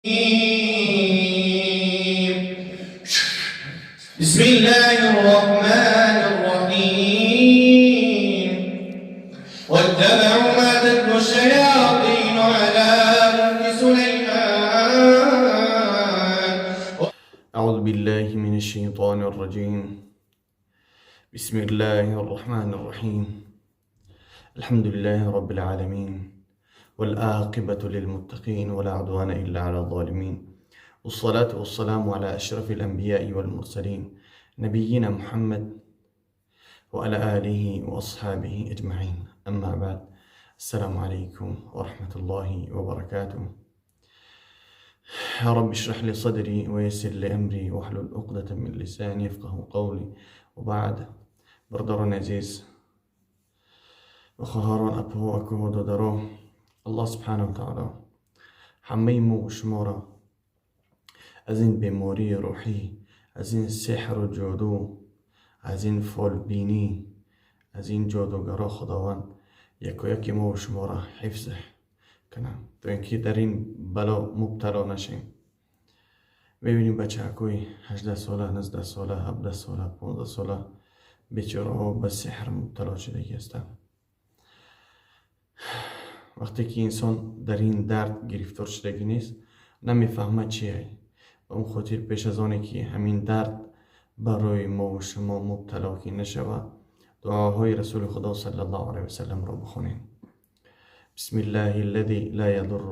بسم الله الرحمن الرحيم. واتبعوا ما تتلو الشياطين على ملك سليمان. أعوذ بالله من الشيطان الرجيم. بسم الله الرحمن الرحيم. الحمد لله رب العالمين، والآقبة للمتقين، ولا عدوان إلا على الظالمين، والصلاة والسلام على أشرف الأنبياء والمرسلين، نبينا محمد وعلى آله وأصحابه أجمعين. أما بعد، السلام عليكم ورحمة الله وبركاته. يا رب اشرح لي صدري ويسر لي أمري واحلل عقدة من لساني يفقه قولي. وبعد، бародарони азиз ва хоҳарон, апаҳо, акуҳо, додаро, Аллоҳ субҳанаҳу таъоло ҳамаи мо шуморо аз ин бемории рӯҳӣ, аз ин сеҳру ҷоду, аз ин фолбинӣ, аз ин ҷодугаро Худованд якояки мо шуморо ҳифз кунад, то ин ки дар ин бало мубтало нашем. Мебинем, бачаҳакҳои 18 сола, 19 сола, 17 сола, 15 сола бечораҳо ба сеҳр мубтало шудагӣ ҳастанд. Вақте ки инсон дар ин дард гирифтор шудагӣ нест, намефаҳмад чие. Ба он хотир, пеш аз оне ки ҳамин дард барои мову шумо мубтало ки нашавад, дуоҳои Расули Худо саллаллоҳу алайҳи васалламро бихонем. بسم الله الذي لا يضر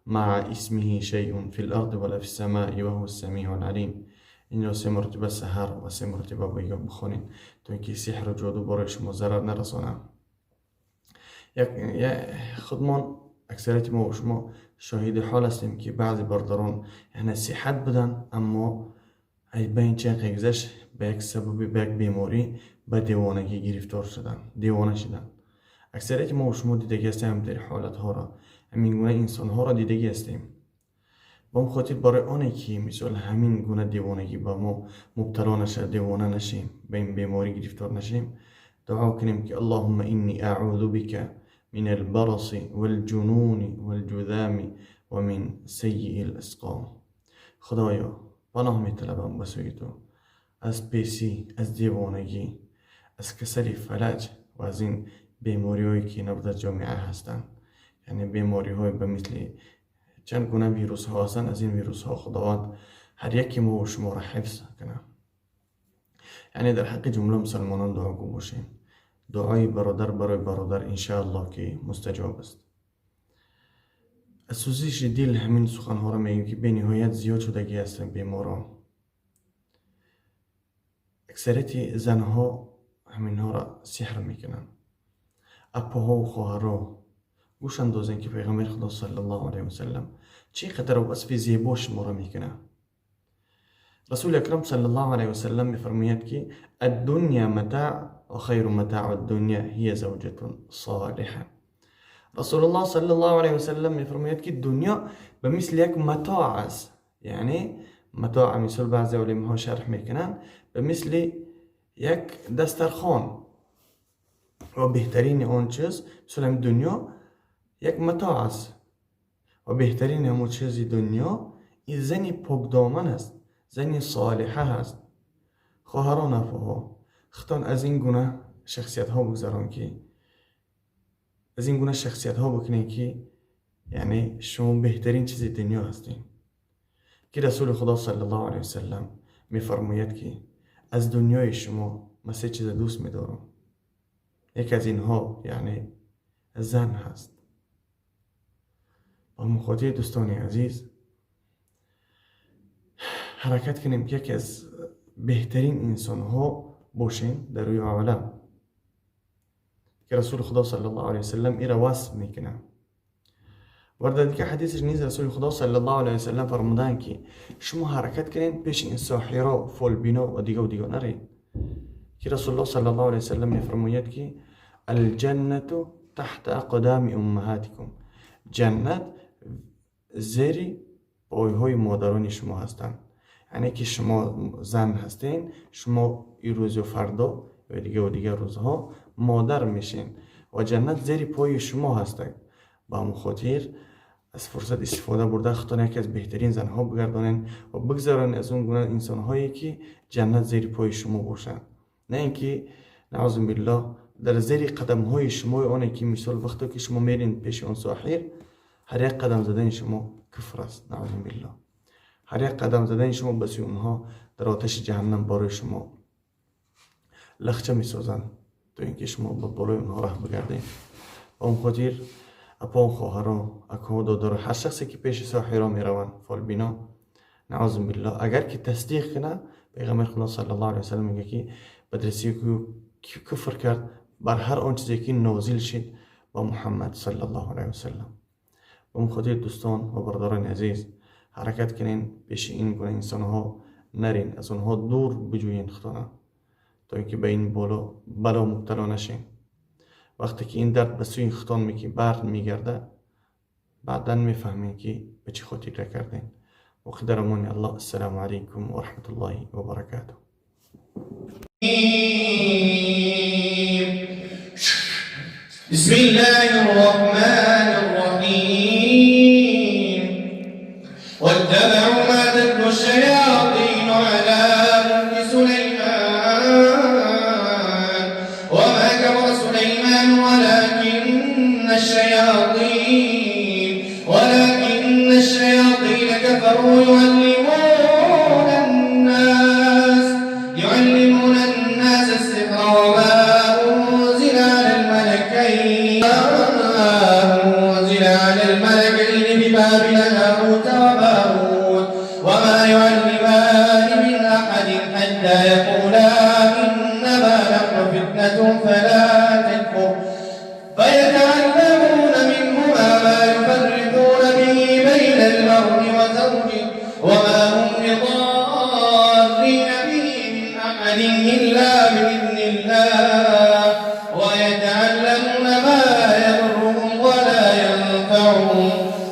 مع اسمه شيء في الأرض ولا في السماء وهو السميع العليم. اینро се маротиба саҳар ва се маротиба бегоҳ бихонед, то ин ки сеҳру ҷоду барои шумо зарар нарасонад. Худмон, аксарияти мо шумо шоҳиди ҳол ҳастем, ки баъзе бародарон, яъне, сиҳат буданд, аммо байн чанд гузашт, ба як сабаби, ба як беморӣ ба девонагӣ гирифтор шуданд, девона шуданд. Аксарияти мо шумо дидагӣ ҳастем ҳамин ҳолатҳоро, ҳамин гуна инсонҳоро дидагӣ ҳастем. Ба он хотир, барои оне ки, мисол, ҳамин гуна девонагӣ ба мо мубтало нашавад, девона нашем, ба ин беморӣ гирифтор нашем, дуо кунем, ки اللهم إني أعوذ بك من البرص والجنون والجذام ومن سيء الأسقام. Худоё, паноҳ металабам ба сӯи ту аз песӣ, аз девонагӣ, аз касали фалаҷ ва аз ин бемориҳое ки дар ҷомеа ҳастанд, яъне бемориҳое ба мисли чанд гуна вирусҳо ҳастанд. Аз ин вирусҳо Худованд ҳар яке мову шуморо ҳифз кунад. Яъне, дар ҳаққи ҷумла мусалмонон дуогӯ бошем. Дуои бародар барои бародар, иншааллоҳ, ки мустаҷоб аст. Аз сӯзиши дил ҳамин суханҳоро мегӯем, ки бениҳоят зиёд шудагӣ ҳастанд беморон. Аксарияти занҳо ҳаминҳоро сеҳр мекунанд. Апаҳову хоҳаро, гӯш андозем, ки Пайғамбари Худо саллаллоҳу алайҳи васаллам чӣ қадар васфи зебо шуморо мекунад. Расули Акрам саллаллоҳу алайҳи васаллам мефармояд, ки الدنيا متاع وخير متاع الدنيا هي زوجة صالحة. Расулуллоҳ саллаллоҳу алайҳи васаллам мефармояд, ки дунё ба мисли як матоъ аст. Яъне, матоъ, мисол, баъзе олимҳо шарҳ мекунанд, ба мисли як дастархон ва беҳтарини он чиз, мисол, ҳамин дунё як матоъ аст ва беҳтарини ҳамон чизи дунё ин зани покдоман аст, зани солиҳа аст. Хоҳарон, апоҳо, худтон аз ин гуна шахсиятҳо бигзарон, ки аз ин гуна шахсиятҳо бикунед, ки, яъне, шумо беҳтарин чизи дунё ҳастед, ки Расули Худо саллаллоҳу алайҳи васаллам мефармояд, ки аз дунёи шумо ман се чиза дӯст медорам, яке аз инҳо, яъне, зан ҳаст. Ба ҳамон хотир, дӯстони азиз, ҳаракат кунем, ки яке аз беҳтарин инсонҳо бошем дар рӯи олам, ки Расули Худо саллаллоҳу алайҳи васаллам ира васф мекунад. Ва дар дигар ҳадисаш низ Расули Худо саллаллоҳу алайҳи васаллам фармуданд, ки шумо ҳаракат кунед, пеши ин соҳиро, фолбино ва дигаву диго наред, ки Расулуллоҳ саллаллоҳу алайҳи васаллам мефармояд, ки الجنة تحت أقدام أمهاتكم. Ҷаннат зери пойҳои модарони шумо ҳастанд. Яъне ки шумо зан ҳастен, шумо ирӯз ё фардо ё дигаву дигар рӯзҳо модар мешен ва ҷаннат зери пои шумо ҳастад. Ба ҳамон хотир از فرصت استفاده برده خودتان یکی از بهترین زنها بگردانین و بگذارین از اون گونه انسانهایی که جنت زیر پای شما باشند، نه اینکه نعوذ بالله در زیر قدم های شما، آنه که مثال وقتی که شما میرین پیش آن ساحر، هر یک قدم زدن شما کفر است، نعوذ بالله. هر یک قدم زدن شما به سوی اونها در آتش جهنم برای شما لخچه میسازند تا اینکه شما به بالای اونها راه بگردین. به اون خاطر اپا و خواهرا، اکا و دادارا، هر شخصی که پیش ساحرا میروند، فالبینا، نعوذ بالله، اگر که تصدیق کنه، پیغمبر خدا صلی الله علیه وسلم میگه که بدرسی که کفر کرد بر هر آن چیزی که نازل شد با محمد صلی الله علیه وسلم. به اون خاطر دوستان و برادران عزیز، حرکت کنین پیش این گونه انسان ها نرین، از اونها دور بجوین خودتان تا اینکه به این بلا مبتلا نشین. وقتی که این درد به سوی خودتان میکی بر میگرده، بعدا میفهمین که به چه خاطر را کردین. وقت در امان الله. السلام علیکم و رحمت الله و برکاته. بسم الله الرحمن الرحیم. واتبعوا ما تتلو الشياطين على ملك سليمان وما كفر سليمان ولكن الشياطين كفروا يعلمون الناس السحر وما أنزل على الملكين ببابل هاروت وماروت وما يعلمان من أحد حتى يقولا إنما نحن فتنة فلا تكفر فيتعلمون منهما ما يفرقون به بين المرء وزوجه وما هم بضارين به من أحد إلا بإذن الله ويتعلمون ما يضرهم ولا ينفعهم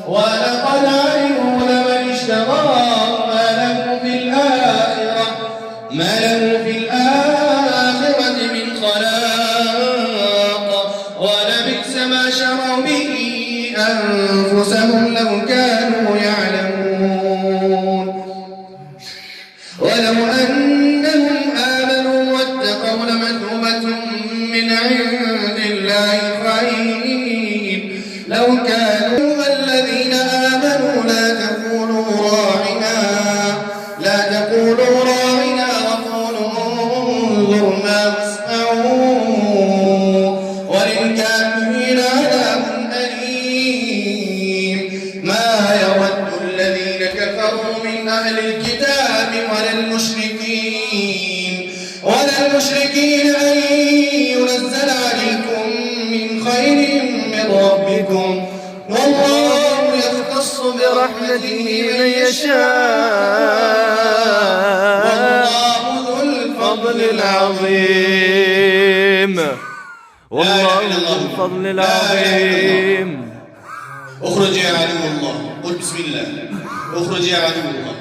ولقد علموا لمن اشتراه ما له في الآخرة من خلاق ولبئس ما شروا به أنفسهم لو كانوا يعلمون. ولو أنهم آمنوا واتقوا لمثوبة من عند الله خير لو كانوا الذين آمنوا لا تقولوا راعنا وقولوا انظرنا واسمعوا وللكافرين عذاب أليم. ما يود الذين كفروا من أهل الكتاب ولا المشركين أن ينزل عليكم من خير من ربكم والله يختص برحمته من يشاء والله ذو الفضل العظيم. والله ذو الفضل العظيم. اخرج يا عدو الله، قل بسم الله. اخرج يا عدو الله،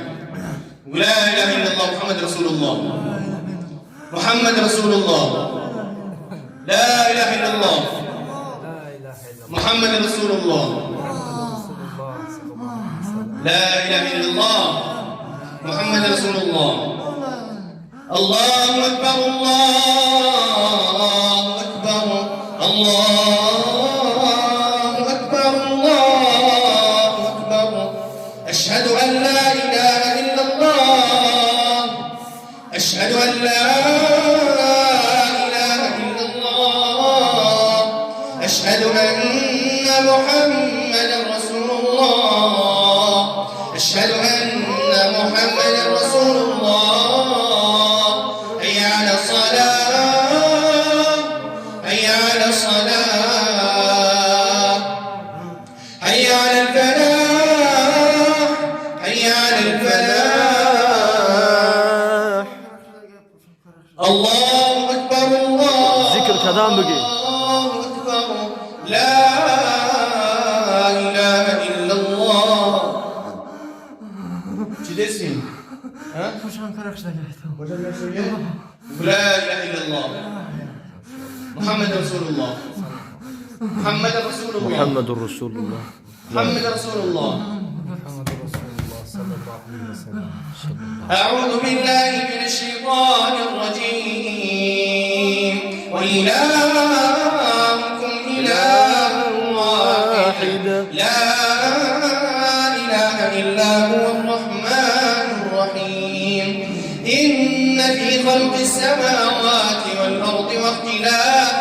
لا اله الا الله محمد رسول الله، محمد رسول الله، لا اله الا الله محمد رسول الله، لا اله الا الله محمد رسول الله. الله اكبر، الله اكبر، الله اكبر، الله اكبر. اشهد ان لا اله الا الله، اشهد ان لا اله الا الله، اشهد ان محمدا رسول الله، اشهد ان محمدا رسول الله. حي على الصلاه، حي على الصلاه، حي على الفلاح، حي على الفلاح. الله اکبر، الله ذکر کدام بگی. اکبر، لا اله الا الله. چی دستین؟ ها؟ لا اله الا الله محمد رسول الله، محمد رسول الله، محمد رسول الله. محمد رسول الله. محمد رسول الله صلى الله عليه وسلم. أعوذ بالله من الشيطان الرجيم. وإلهكم إله واحد، لا إله إلا هو الرحمن الرحيم. إن في خلق السماوات والأرض واختلاف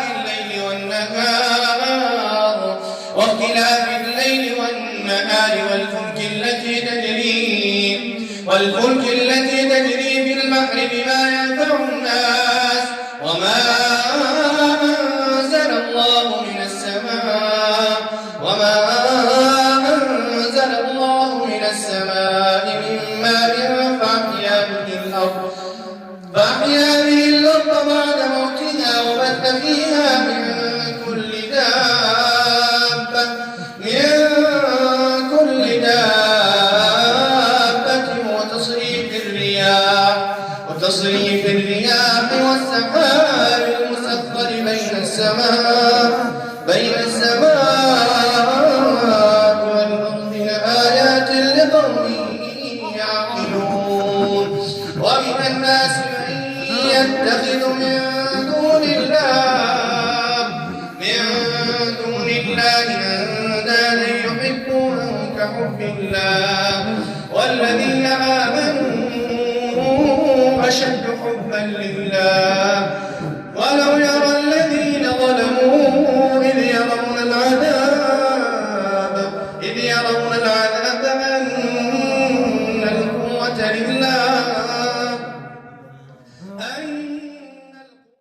الليل والنهار والفلك التي تجري في البحر بما ينفع الناس وما أنزل الله من السماء من ماء فأحيا به الأرض بعد موتها وبث فيها من كل دابة وتصريف الرياح والسحاب المسخر بين السماء والأرض لآيات لقوم يعقلون. ومن الناس من يتخذ من دون الله أندادا يحبونهم كحب الله، والذين آمنوا أشد حبا لله، ولو يرى